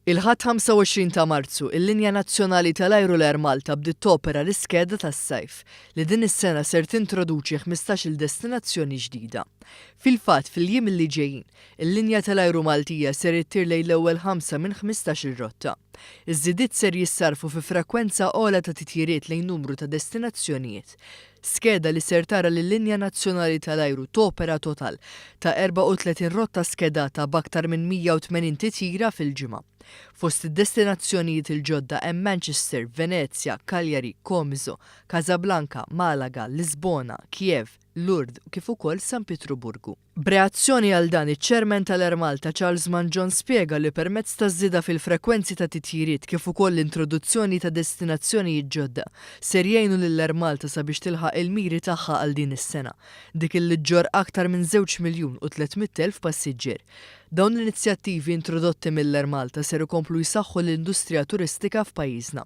Il-Ħadd 25 ta' Marzu, il-linja nazzjonali tal-ajru l-Air Malta bdiet topera l-iskeda tas-sajf, li din is-sena ser tintroduċi 15-il destinazzjoni ġdida. Fil-fatt, fil-jiem li ġejjin, il-linja tal-ajru Maltija ser ittir lejn l-ewwel ħamsa minn 15-il rotta. Iż-żidiet ser jissarfu fi frekwenza ogħla ta' titjiriet lejn numru ta' destinazzjonijiet. Skeda li ser tara lil-linja nazzjonali tal-ajru topera total ta' 34 rotta skedata b'aktar minn 180 titjira fil-ġimgħa. Fost id-destinazzjonijiet il-ġodda hemm Manchester, Venezja, Cagliari, Comiso, Casablanca, Malaga, Lisbona, Kiev, Lourdes kif ukoll San Pietruburgu. B'reazzjoni għal dan, iċ-Chairman tal-Air Malta Charles Mangion spjega li permezz taż-żieda fil-frekwenzi ta' titjiriet kif ukoll l-introduzzjoni ta' destinazzjonijiet ġodda ser jgħinu lil Air Malta sabiex tilħaq il-miri tagħha għal din is-sena, dik illi ġġorr aktar minn 2,300,000 passiġġier. Dawn l-inizjattivi introdotti mill-Air Malta ser ikomplu jsaħħu l-industrija turistika f'pajjiżna.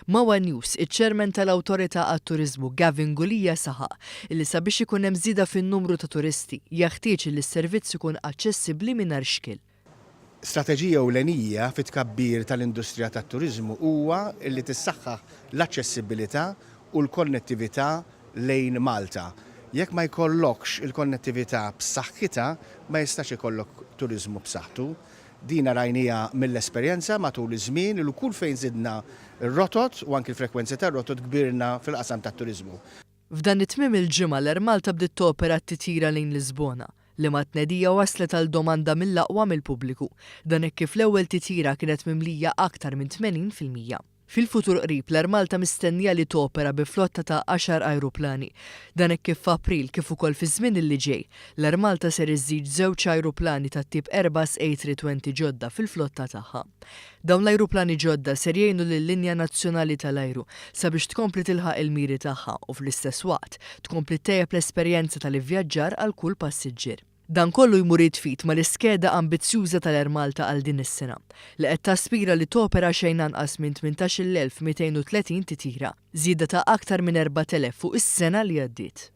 Ma' One News, iċ-Chairman tal-Awtorità għat-Turiżmu Gavin Gulia saħaq illi sabiex ikun hemm żieda fin-numru ta' turisti, jeħtieġ illi s-servizz ikun aċċessibbli mingħajr xkiel. Strateġija ewlenija fit-tkabbir tal-industrija tat-turiżmu huwa li tissaħħaħ l-aċċessibilità u l-konnettività lejn Malta. Jekk ma jkollokx il-konnettività b'saħħitha, ma jistax ikollok turiżmu b'saħħtu. Dina rajnieha mill-esperjenza matul iż-żmien li kull fejn żidna r-rotot u anki l-frekwenzi tar-rotot kbirna fil-qasam tat-turiżmu. F'dan it-tmiem il-ġimgħa l-Air Malta bdiet topera t-titjira lejn Lisbona, liema tnedija waslet għal domanda mill-aqwa mill-pubbliku. Dan hekk kif l-ewwel titjira kienet mimlija aktar minn 80%. Fil-futur qrib, l-Air Malta mistennija li topera bi flotta ta' għaxar ajruplani. Dan hekk kif f'April kif ukoll fiż-żmien illi ġej, l-Air Malta ser iżżid żewġ ajruplani tat-tip Airbus A320 ġodda fil-flotta tagħha. Dawn l-ajruplani ġodda ser jgħinu lil-linja nazzjonali tal-ajru sabiex tkompli tilħaq il-miri tagħha u fl-istess waqt tkompli ttejjeb l-esperjenza tal-ivvjaġġar għal kull passiġġier. Dan kollu jmur id f'id mal-iskeda ambizzjuża tal-Air Malta għal din is-sena, li qed taspira li topera xejn anqas minn 18,230 titjira, żieda ta' aktar minn 4,000 fuq is-sena li għaddiet.